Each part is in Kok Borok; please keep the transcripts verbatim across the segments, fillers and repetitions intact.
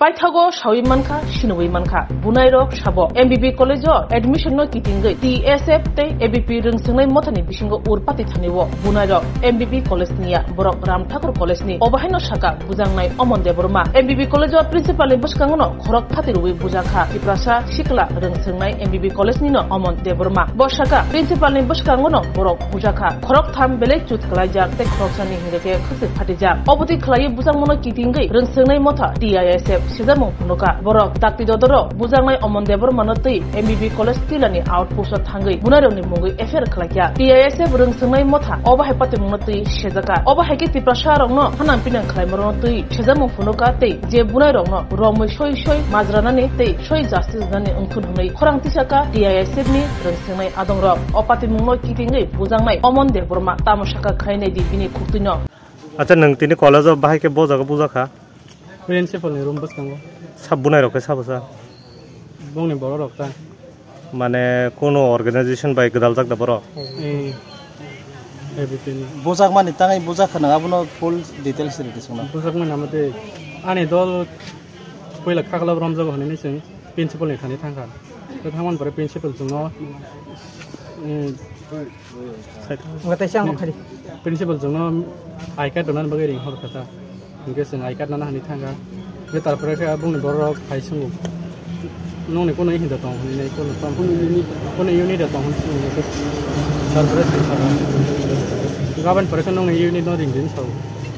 Paithago sawi mankha, siniwi mankha. Bunairok sabo M B B college o admission no kitingwi T S F tei A B P rwngsengnai mothani bisingo urpati thani o bunairok M B B college niya, borok Ram Thakur college ni. Obo haino saka bujangnai Omon Debbarma. M B B college o principal ni bwskango no khorok phati rwi bujakha. Tiprasa sikla rwngsengnai M B B college ni no Omon Debbarma. Bo saka principal ni bwskango no borok bujakha. Khorok tham belai chut kwlaijak tei khoroksa ni hingke khe khwswi phatijak. Obotwi khwlaiwi bujakmano kitingwi rwngsengnai motha T I S F sejakmung phunuka. Borok dakti dodoro bujaknai Omon Debbarmano twi M B B college tilani outpost o thangwi bunairokni mungwi F I R khlaikha. T I S F rwngsengnai motha obo hai patimungno twi sejakha. Obo hai khe Tiprasa rokno hanang pinang khlaimorokno twi sejakmung phunuka tei je bunairokno romwi soi soi majranani tei soi justice nani wngthun hwnwi khorang tisaka T I S F ni rwngsengnai adongrok. O patimungno kitingwi bujaknai Omon Debbarma tamo saka khlainai di bini khuktwino. Acha, nwng tini college o bahai khe bo jaga bujakha? Principal ni room bwskango. Sab bunai rok khe sabo sa? Bongni borok rok ta. Mane kono organization bai gwdaljak da borok? Eh, A B P ni. Bujakmani tangwi bujakha nwng abono full details rwdi chwngno. Bujakmani amo tei ani dol puila khaklap romjago hwnwi chwng principal ni thani thangkha. Tei thangmani pore principal chwngno, mm, Wngkha tei siya wngkha di. Principal chwngno I card rwnani bagwi ring hor kha ta. Hwnkhe chwng I card nana hwnwi thangkha. Hwnkhe tarpore khe bongni borok rok phai swngo. Nokni kono hinda tong hwnwi nai kono tong hwnwi nini kono unit da tong hwnwi swngo. Tarpore chwng sakha. Gabani pore khe nokni unit no ring di hwnwi sao.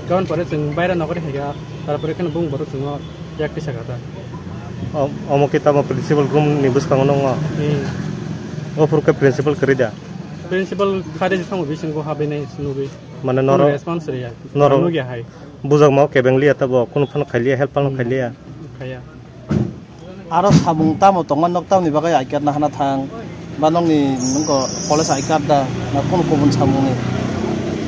Gabani pore chwng baira nokari hai kha. Tarpore khe bong borok chwngno yak tisa kha ta. O-, omo khe tamo principal room ni bwskango nongo? Hmm. O phuru khe principal kwrwi da? Principal khade je thango bising ko habinai nugwi. Mane norok, response riya. Norok nugya hai. Bujakma o kebeng liya tabo, kunu phano khailiya, help phano khailiya. Khaya. Aro samung tamo tongma nok tamni bagwi I card nahana thang, ba nokni nungko college I card da, na kunu kubun samungni?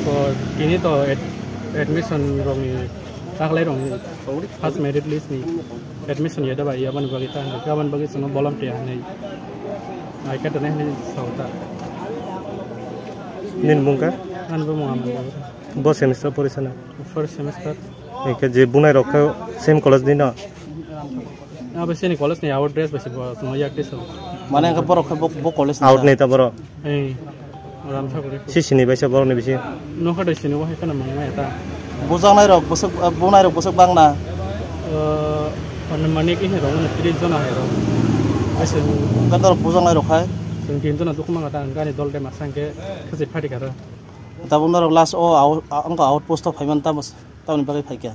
To tini to ad-, admission rokni taklai rokni first merit list ni admission yada ba yabani bagwi ta, yabani bagwi chwngno volunteer hinwi I card da hinwi sao ta. Nini mung kha? Ani bo mung Aman Debbarma. Bo semester porisa na? First semester. Eke je bunai rok khe same college ni no? Abo sini college ni out dress bai se bo chwngno yak tisa. Mane hwnkhe borok khe bo, bo college ni out sa? Ni ta borok? Eh, Ram Thakur. Si sini bai se borok ni bisi? Nokha dai sini bo hai kheno mangma eta. Bujaknai rok bwswk, bunai rok bwswk bang na? Eh, mane khe rok tris jona hai rok. Ase. Hwnkhe norok bujaknai rok hai? Chwng tin jona dukhu mangkha ta, hwnkhe ani dol de masa hwnkhe khasi phati kha ta. Tabuk norok last o out, a, wngkha outpost o phaiman tamo, tamoni bagwi phaikha?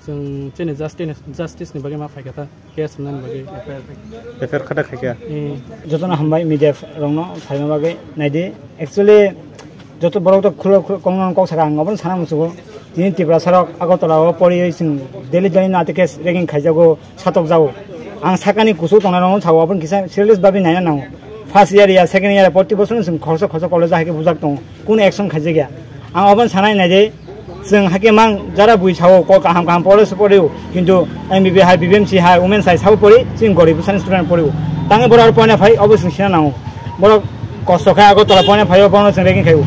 Chwng chini justice, justice ni bagwi ma phaikha ta, case hwnani bagwi. F I R khatak khaikha? Eh. Jotono hambai media rokno phaima bagwi naidi. Actually, joto borok to khulo khulo kong kok saka ang obono sana musugo. Tini Tiprasa rok Agartala o poriwi chwng daily daily no ate case ragging khaijago. Satok jago. Ang sakani kusu tongnai rokno sao, aboni kisa serious babi naina nango. First year ya, second year ya, proti bosor chwng khoroksa khoroksa college hai khe bujak tongo. Kunu action khaijak ya. Ang obono sanai nai de, chwng hai khe mang jara bui sao, kok kaham kaham pore se pore o. Kintu M B B hai, B B M C hai, women hai sabo pori, chwng gorib bwsani student pori o. Tangwi borok aro poina phai, obo chwng sina nango. Borok kosto khe Agartala poina phaio, bono chwng ragging khaio.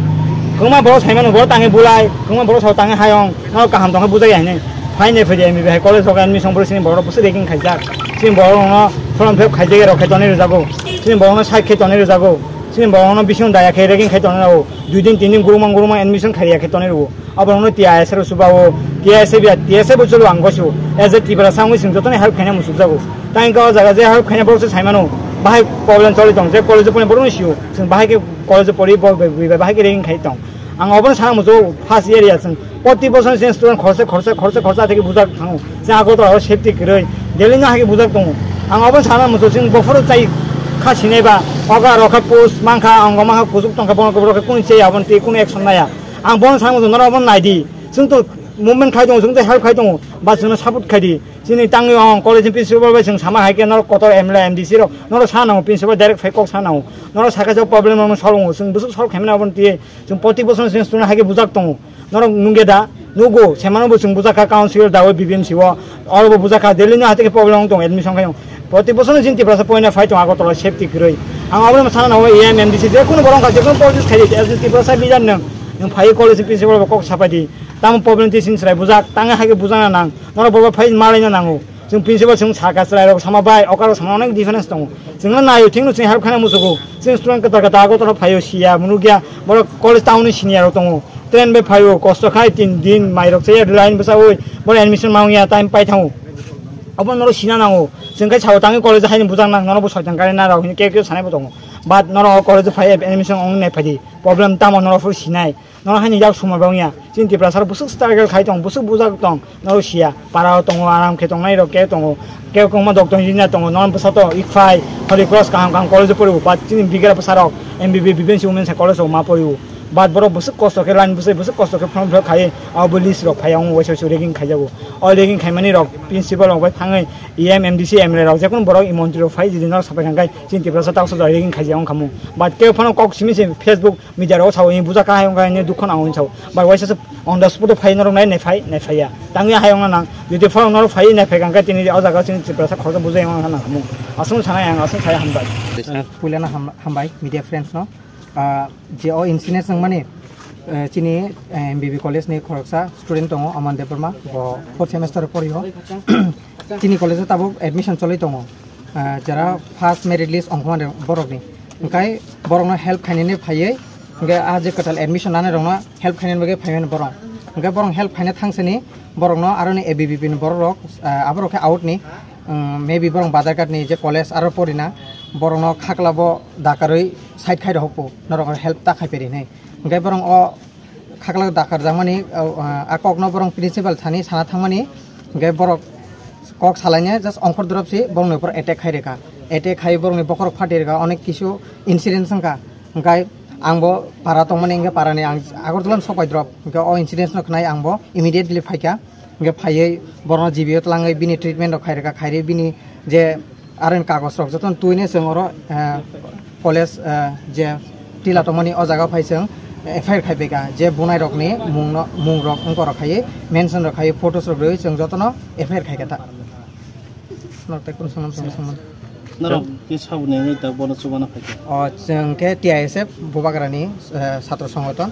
Kwbangma borok saimano, borok tangwi bulai, kwbangma borok sao tangwi hayung, norok kaham tongkhe bujai hinwi. Phainai phaidi M B B hai college rok admission bwrwi chini borok bwswk ragging khaijak. Chini borok no form fill up khaijak rok khe tonwi rwjago. Chini borok no side khe tonwi rwjago. Chini borok no bising daya khe ragging khai tonwi rwo. Dui din tin din gurumang gurumang admission khaiya khe tonwi rwo. Abo no T I S F rok chuba o, T I S F ya, T I S F bo cholo ang gosu. As a Tiprasa wngwi chwng jotoni help khaina muchukjago. Tang khe o jaga je help khaina borok se saimano, bahai problem choli tong, je college o poni borok no sio, chwng bahai khe college o pori bo, bo, bo, bahai khe ragging khai tong. Ang obono sana muchuk first year ya chwng. Proti bosor chwng student khorsa, khorsa, khorsa, khorsa theke bujak thango. Chwng Agartala o safety kwrwi, daily no hai khe bujak tongo. Ang obono sana muchuk chwng bophoro chai kha sinai ba, oga rokha post mankha, ang mankha kusuk tongkha, bono borok khe kunu chaya, aboni twi kunu action naya. Ang bono sana muchuk norok obono naidi. Chwng to movement khai tongo, chwng to help khai tongo, ba chwngno support khai di. Chini tangwi ang college ni principal bai chwng sama hai khe norok kotor M L A, M D C rok norok sa nango, principal direct phai kok sa nango. Norok sakha jok problem rokno solve wngo, chwng bwswk solve khaimani aboni twi chwng proti bosor chwng student hai khe bujak tongo. Norok nungya da, nugo, semano bo chwng bujak kha council dawi B B M C o, oro bo bujak kha, daily no hai khe problem wng tongo admission khai. Proti bosor no chini Tiprasa poina phai tongo Agartala safety kwrwi. Ang obono sana nango A M, M D C je kunu borok wngkha, je kunu politics khai di, as a Tiprasa leader nwng, nwng phai college ni principal bai kok sapai di. Tamo problem twi chini chwrai bujak, tangwi hai khe bujakna nang. Norok borok phai malaina nango. Chwng principal chwng saka chwrairok sama bai, okarok sama onek difference tongo. Chwngno naio, thikno chwng help khaina muchugo. Chwng student kwtal kwtal Agartala phaio, siya, munukya, borok college town ni senior rok tongo. Train bai phaio, kosto khai tin din mairok chaya, line bwsaui, borok admission ma wngya, time pai thango. Obo norok sina nango. Chwng khai sao tangwi college haini bujak nang, norok bo soitan kari na rok hini kek kek sanai bo tongo. But norok college phai admission ong nai phaidi. Problem tamo norok phuru sinai. Norok haini yak sumar ba wngya. Chini Tiprasa rok bwswk struggle khai tong, bwswk bujak tong, norok siya. Para o tongo, aram khe tongnai rok khe tongo. Khe kongma doctor engineer tongo, norok bwsa to ikphai, Holy Cross kaham kaham college o poriwo. But chini bigra bwsa rok M B B B B M C Women's College o ma poriwo. But borok bwswk kosto khe line bwsai, bwswk kosto khe form fill up khai, abo list rok phai ang waisa waisa ragging khaijago. O ragging khaimani rok principal rok bai thangwi E M, M D C, M L A rok jekunu borok e montri rok phai jodi norok sapai kha khe chini Tiprasa taksa jora ragging khaijak wngkha mung. But khe phano kok simi se Facebook media rok sao, "Ini buja kahai wngkha, ini dukho nango," hinwi sao. But waisa se on the spot o phai norok nai, nai phai, nai phaiya. Tangwi hai wngna nang, jodi phano norok phai nai phai kha khe tini o jaga chini Tiprasa khoroksa bujai wngna nang mung. Aswk sanai ang, aswk sai hambai. Puilano ham-, hambai media friends no. Ah, je o incident wngmani, eh, chini, eh, M B B college ni khoroksa student tongo, Aman Debbarma, bo fourth semester o pori o. Chini college o tabuk admission choli tongo. Ah, jara first merit list ongkhormani borokni. Hwnkhe borokno help khainani phaiwi, hwnkhe ah je kwtal admission lanai rokno help khainani bagwi phaimani borok. Hwnkhe borok help khaina thangsani borokno aroni A B V P ni borok rok, ah, aborok khe out ni, um, maybe borok Bazarghat ni je college aro porina borokno khaklabo dakarwi side khai rok po norok help ta khai peri hinwi. Hwnkhe borok o khaklak dakar jakmani, o, a kokno borok principal thani sana thangmani, hwnkhe borok kok salaina just ongkhor drop se borokni upor attack khai rwkha. Attack khai borokni bokhorok phatwi rwkha, onek kisu incident wngkha. Hwnkhe ang bo para tongmani, hwnkhe parani ang Agartala no sok pai drop, hwnkhe o incident no khwnai ang bo immediately phaikha. Hwnkhe phaiwi borokno G B o twlangwi bini treatment rok khai rwkha, khairwi bini je aroni kagoj rok jotono twino chwng oro, eh, college, eh, je tila tongmani o jaga phai chwng F I R khai phaikha, je bunai rokni mungno, mung rok wngkor rok khai mention rok khai photos rok rwi chwng jotono F I R khai kha ta. Norok tei kunu samung samung samung. Norok khe saboni wngwi tak bono chubana phaikha? O chwng khe T I S F Bubagrani, eh, satro songoton.